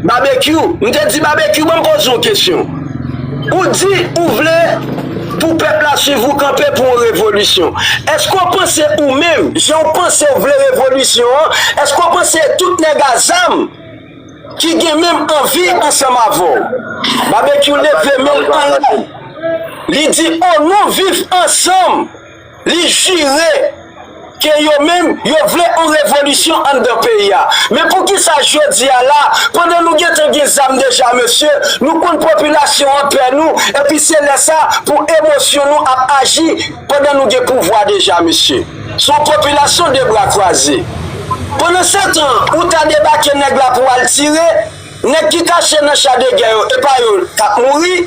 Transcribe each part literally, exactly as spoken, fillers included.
Babekyou, m te di Babekyou, ban m poze w kesyon. Ou di ou vle pou pèp la swiv ou kanpe pou yon revolisyon. Èske w panse ou menm, jan w panse w vle revolisyon an, èske w panse tout nèg a zam ki gen menm anvi ansanm avè w? Babekyou leve men l anlè. Li di, o non viv ansanm, li jire ke yo menm, yo vle yon revolisyon anndan peyi a. Men poukisa jodi a la, pandan nou gentan gen zam deja, mesye, nou konn popilasyon an pè nou, epi se lè sa pou emosyon nou ap aji pandan nou gen pouvwa deja, mesye. Se yon popilasyon de bra kwaze. Pandan se tan, ou ta debake nèg la pou al tire, nèg ki kache nan cha de gè yo, e pa yo k ap mouri.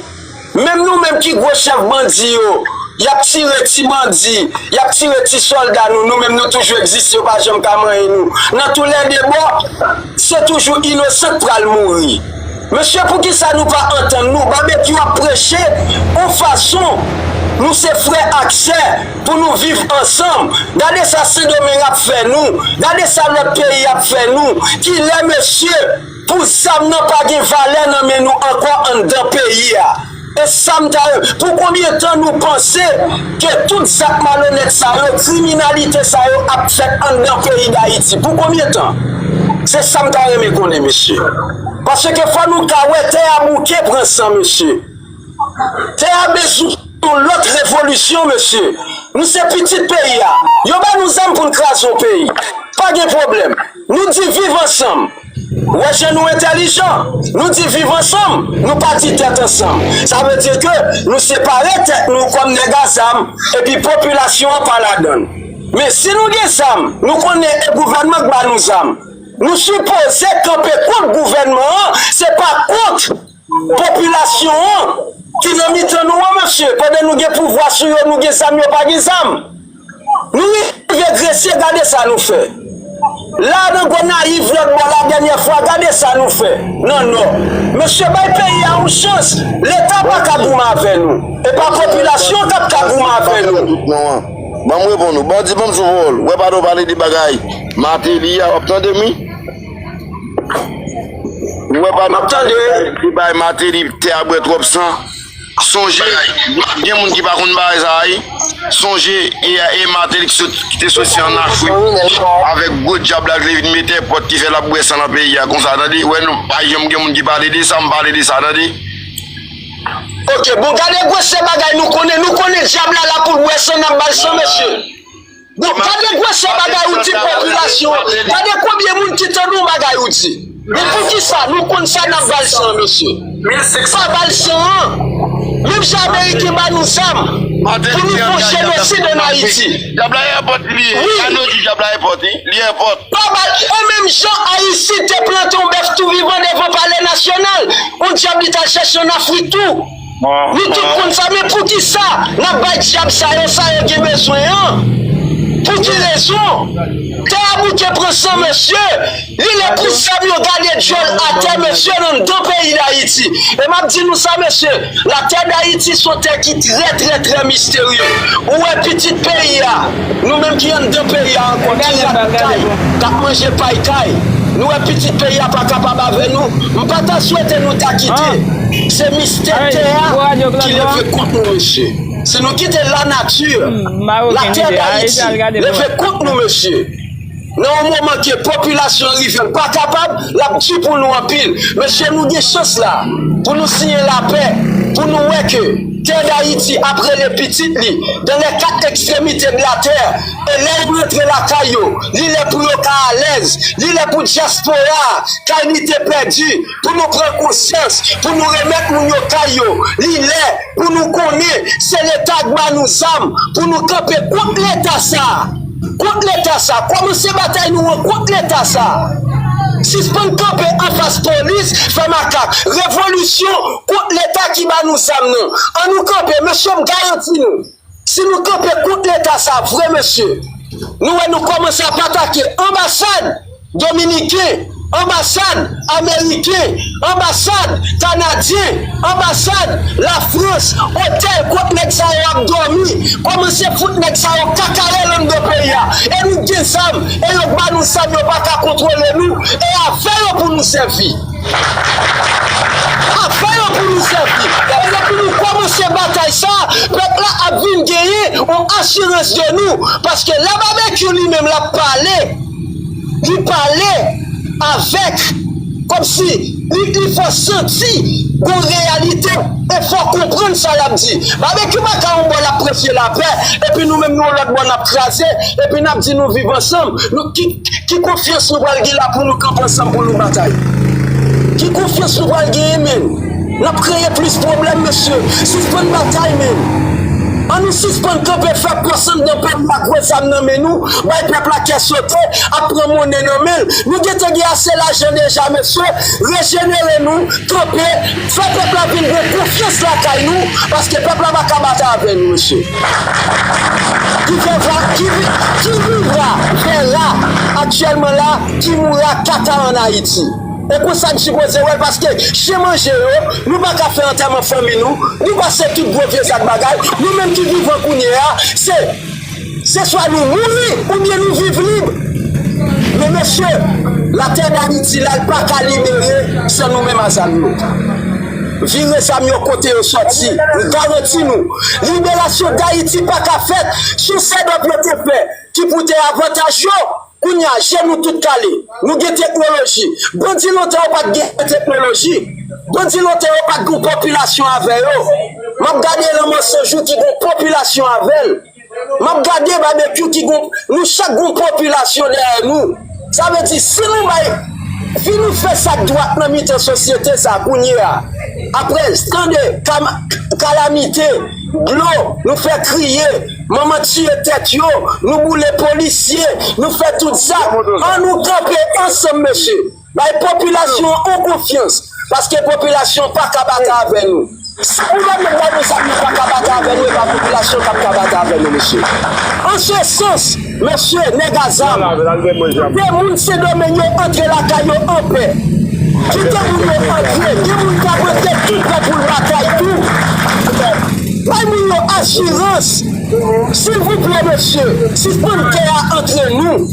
Menm nou menm ki gwo chèf bandi yo, y ap tire ti bandi, y ap tire ti sòlda nou, nou menm nou toujou egziste, yo pa janm ka manyen nou. Nan toulède bò, se toujou inosan k pral mouri. Mesye, poukisa nou pa antann nou? Babekyou ap preche yon fason, nou se frè ak sè, pou nou viv ansanm. Gade sa Sendomeng ap fè nou, gade sa lòt peyi ap fè nou. Kilè, mesye, pou zam nan pa gen valè nan men nou ankò anndan peyi a? E sa m ta, pou konbyen tan nou panse ke tout zak malonèt sa yo, kriminalite sa yo ap fèt anndan peyi Dayiti? Pou konbyen tan? Se sa m ta renmen konnen, mesye. Paske fò nou ka wè tè a bouke pran san, mesye. Tè a bezwen yon lòt revolisyon, mesye. Nou se pitit peyi a. Yo ba nou zam pou n kraze yon peyi. Pa gen pwoblèm. Nou di viv ansanm. Wè jan nou entèlijan. Nou di viv ansanm. Nou pa di tèt ansanm. Sa vle di ke nou separe tèt nou kòm nèg a zam, epi popilasyon an pa ladann. Men si nou gen zam, nou konnen e gouvènman k ba nou zam. Nou sipoze kanpe kont gouvènman an, se pa kont popilasyon an ki nan mitan nou an, mesye. Pandan nou gen pouvwa sou yo, nou gen zam, yo pa gen zam. Nou rive Gresye, gade sa nou fè. La nan Gonayiv, lòt bò la, dènyè fwa, gade sa nou fè nan Nò. Mesye, bay peyi a yon chans. Leta pa ka goumen avè nou. E pa popilasyon k ap ka goumen avè nou. Ban m reponn ou. Bandi, ban m sou pawòl. Wè, pa do pale de bagay Martelly a, w ap tande m, wi. Ou wè pa m ap tande. Li bay Martelly tè a bwè twòp san. Sonje, gen moun ki pa konn bagay sa a, wi. Sonje, e, e Martelly ki sot-, ki te soti ann Afrik avèk gwo dyab la ki te vin mete pòt ki fè l ap bwè san nan peyi a konsa, tande. Wè, nou pa janm gen moun ki pale de sa, m pale de sa, tande. Ok, bon, gade gwosè bagay nou konnen. Nou konnen dyab la la pou l bwè san, n ap ba l san, mesye. Bon, gade gwosè bagay ou di popilasyon an. Gade konbyen moun ki tande yon bagay ou di. Men poukisa nou konn sa n ap ba l san an, mesye? Pa ba l san an. Menm jan Ameriken ba nou zam pou nou fè yon jenosid ann Ayiti. Dyab la e pòt li ye. Wi. Sa nou di dyab la e pòt, wi. Li e pòt. Pa ba l, e menm jan Ayisyen te plante yon bèf tou vivan devan Palè Nasyonal, yon dyab li t al chèche ann Afrik tou. Nou tout konn sa, men poukisa n ap bay dyab sa yo, sa yo gen bezwen an? Pou ki rezon? Tè a bouke pran san, mesye. Li lè pou zam yo gade dyòl atè, mesye, nan anndan peyi Dayiti. E m ap di nou sa, mesye, latè Dayiti se yon tè ki trè, trè, trè misterye. Ou wè pitit peyi a, nou menm ki anndan peyi a ankò, ki rat kay, k ap manje pay kay. Nou wè pitit peyi a pa kapab avè nou. M pa ta swete nou ta kite. Se mistè tè a ki leve kont nou, mesye. Si nou kite lanati, latè Dayiti leve kont nou, mesye. Nan yon moman ke popilasyon an rive, l pa kapab, l ap di pou nou anpil. Mesye, nou gen chans la pou nou siyen lapè, pou nou wè ke tè Dayiti ap rele pitit li dans les quatre extrémités de la terre. E lè yo rantre lakay yo, li lè pou yo ka alèz, li lè pou dyaspora a, kay li te pèdi, pou nou pran konsyans, pou nou remèt moun yo kay yo. Li lè pou nou konnen se Leta k ba nou zam pou nou kanpe kont Leta sa a. Kont Leta sa a. Kòmanse batay nou an kont Leta sa a. Sispann kanpe anfas polis, fè makak. Revolisyon kont Leta ki ba nou zam nan. Ann nou kanpe, mesye, m garanti nou. Si nou kanpe kont Leta sa vre, mesye, nou wè nou kòmanse ap atake anbasad dominiken, Anbasad ameriken, anbasad kanadyen, anbasad Lafrans, otèl kot nèg sa yo ap dòmi, kòmanse fout nèg sa yo kakarèl anndan peyi a. E nou gen zam, e yo ba nou zam, yo pa ka kontwole nou, e avè yo pou nou sèvi. Afè yo pou nou sèvi. E depi nou kòmanse batay sa, pèp la ap vin genyen yon asirans de nou. Paske lè Babekyou li menm l ap pale, li pale avèk, kòmsi li, li fè w santi gon reyalite, e fè w konprann sa l ap di. Babekyou pa ka yon bò l ap preche lapè, epi nou menm nou yon lòt bò n ap kraze, epi n ap di nou viv ansanm. Nou ki Ki konfyans nou pral gen la pou nou kanpe ansanm pou nou batay? Ki konfyans nou pral genyen, menn? N ap kreye plis pwoblèm, mesye. Sispann batay, menn. Ann nou sispann kanpe fè pòs anndan pèp la, gwo zam nan men nou, bay pèp la kè sote, ap pran monnen nan men l. Nou gentan gen ase lajan deja, mesye. Rejenere nou, kanpe, fè pèp la vin gen konfyans lakay nou, paske pèp la pa ka batay avè nou, mesye. Qui vivra, qui vi-, qui vivra verra, aktyèlman la, qui mourra kata an Ayiti. E konsa n sipoze wè l, paske chen manje yo, nou pa ka fè antèman fanmi nou, nou pase tout gwo vye zak bagay, nou menm ki vivan kounye a, se, se swa nou mouri oubyen nou viv lib. Men mesye, latè Dayiti la, l pa ka libere san nou menm a zam yo. Vire zam yo kote yo sòti. M garanti nou, liberasyon Dayiti pa ka fèt si sèdòp yo te fè ki pou te avantaj yo. Kounye a, je nou tout kale. Nou gen teknoloji. Bandi lontan yo pa t gen teknoloji. Bandi lontan yo pa t gen popilasyon avè yo. M ap gade Lanmò San Jou ki gen popilasyon avè l. M ap gade Babekyou ki gon, nou chak gon popilasyon dèyè nou. Sa vle di, si nou bay, si nou fè sa k dwat nan mitan sosyete sa kounye a, apre, tande, kama-, kalamite, dlo, nou fè kriye, manman tiye tèt yo, nou boule polisye, nou fè tout sa. Ann nou kanpe ansanm, mesye. Bay popilasyon an konfyans, paske popilasyon pa ka batay avè nou. Si gouvènman ba nou zam, yo pa ka batay avè nou, e pa popilasyon k ap ka batay avè nou, mesye. An se sans, mesye, nèg a zam, de moun Sendomeng yo antre lakay yo anpè. Kite moun yo antre, gen moun k ap antre tout pè pou l batay tou. Bay moun yo asirans. Silvouplè, mesye, sispann gè a antre nou.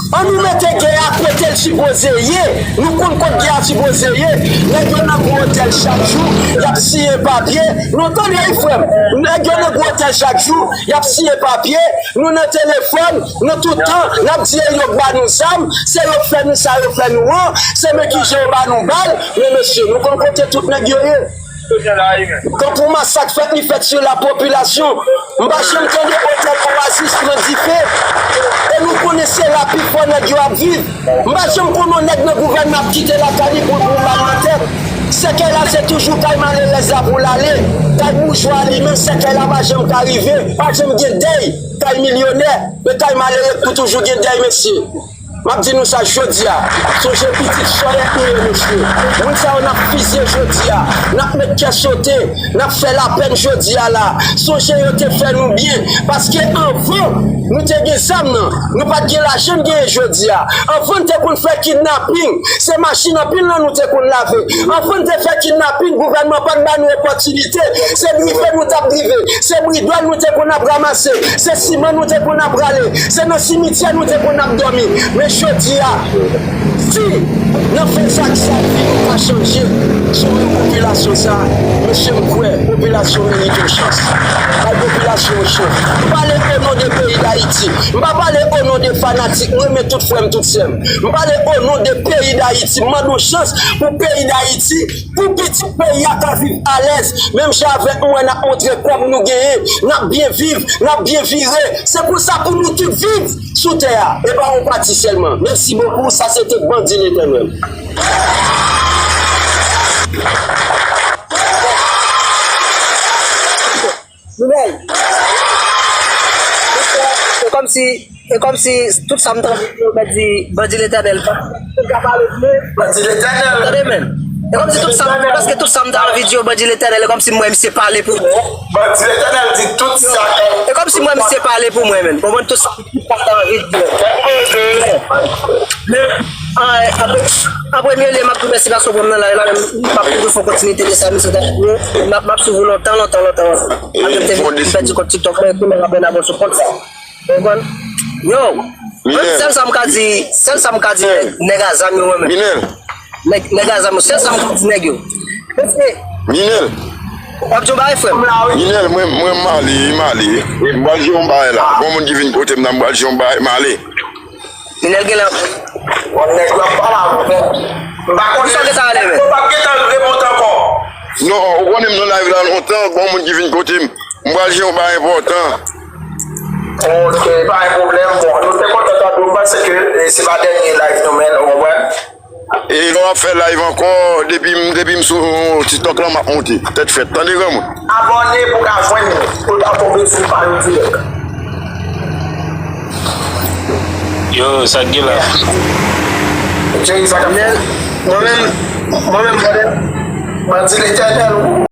Ann nou mete gè a kote l sipoze ye. Nou konn kot gè a sipoze ye. Nèg yo nan gwo otèl chak jou, y ap siyen papye. Nou tande, wi, frè m. Nèg yo nan gwo otèl chak jou, y ap siyen papye. Nou nan telefòn, nou tout tan, n ap di yo k ba nou zam, se yo k fè nou sa, yo k fè nou an, se men kijan yo ba nou bal. Men mesye, nou konn kote tout nèg yo ye. Kanpou masak fèt, li fèt sou la popilasyon. M pa janm tande otèl Oasis pran dife. E nou konnen se la pifò nèg yo ap viv. M pa janm konn yon nèg nan gouvènman ap kite lakay li pou l pran bal nan tèt. Sèkèy la se toujou kay malerèz la pou l ale. Kay boujwa a li menm, sèkèy la pa janm ka rive. Pa janm gen dèy kay milyonè. Men kay malere pou toujou gen dèy, mesye. M ap di nou sa jodi a, sonje pitit sòyèt nou yo, mesye. Moun sa yo n ap fizye jodi a, n ap met kè sote, n ap fè lapèn jodi a la. Sonje yo te fè nou byen, paske anvan nou te gen zam nan, nou pa t gen lajan n genyen jodi a. Anvan n te konn fè kidnaping, se machin anpil nan nou te konn lave. Anvan n te fè kidnaping, gouvènman pa t ba nou opòtinite, se drive nou t ap drive, se bridwèl nou te konn ap ranmase, se siman nou te konn ap rale, se nan simityè nou te konn ap dòmi. Men jodi a, si nan fè sa k sa vi nou ka chanje sou menm popilasyon sa, mesye, m kwè popilasyon merite yon chans. Bay popilasyon yon chans. M pale o non de peyi Dayiti. M pa pale o non de fanatik. M renmen tout frè m, tout sè m. M pale o non de peyi Dayiti. M mande yon chans pou peyi Dayiti, pou pitit peyi a ka viv alèz. Menm jan avèk mwen, n ap montre kòb nou genyen, n ap byen viv, n ap byen vire. Se pou sa pou nou tout viv sou tè a, e pa yon pati sèlman. Mèsi bokou, sa se te Bandi Letènèl. Nouvèl. E kòmsi, e kòmsi tout sa m t anvi di yo, Bandi, Bandi Letènèl. Bandi Letènèl. Tande, men. E kòmsi tout sa m, prèske tout sa m t anvi di yo, Bandi Letènèl, e kòmsi m wè misye pale pou mwen. Bandi Letènèl di tout sa. E kòmsi m wè misye pale pou mwen, men. Konprann tout sa, tout sa m t anvi di yo. Men, An, an, an premye lye, m ap di w mèsi paske w pran m nan live la, men m ap toujou fè kontinite de sa, misye ta, m ap, m ap swiv ou lontan, lontan, lontan, lontan. Apre m te vin pèdi kont TikTok mwen, kounye a m ap vin abòne sou kont sa. Ou konprann? Yo, mwen, sèl sa m ka di, sèl sa m ka di nèg, nèg a zam yo, mwen menm. Minel. Nèg, nèg a zam yo, sèl sa m ka di nèg yo. Mesye, Minel. W ap di yon bagay, frè m? Minel, mwen, mwen m ale, m ale. M pral jwe yon bagay la. Gon moun ki vin kote m nan, m pral jwe yon bagay, m ale. Minel gen lè. Bon, nèg yo ap pale avè w. M pa konnen. Kisa w gentan ale, men? Ou p ap gentan remonte ankò. Non, ou konnen m nan live la lontan, gon moun ki vin kote m. M pral jwe yon bagay enpòtan. Ok, pa gen pwoblèm. Bon, nou te kontan tande w, m panse ke, e, se pa dènye live nou, men, ou konprann? E lè w ap fè live ankò, depi m, depi m sou TikTok la, m ap monte. Tèt frèt, tande granmoun. Abòne pou w ka jwenn nou. Pou w ka tonbe sou paj nou dirèk. Yo, sa k gen la? Jerry, sa k ap fèt? Mwen menm, mwen menm, mwen menm, mwen di Letènèl, wi.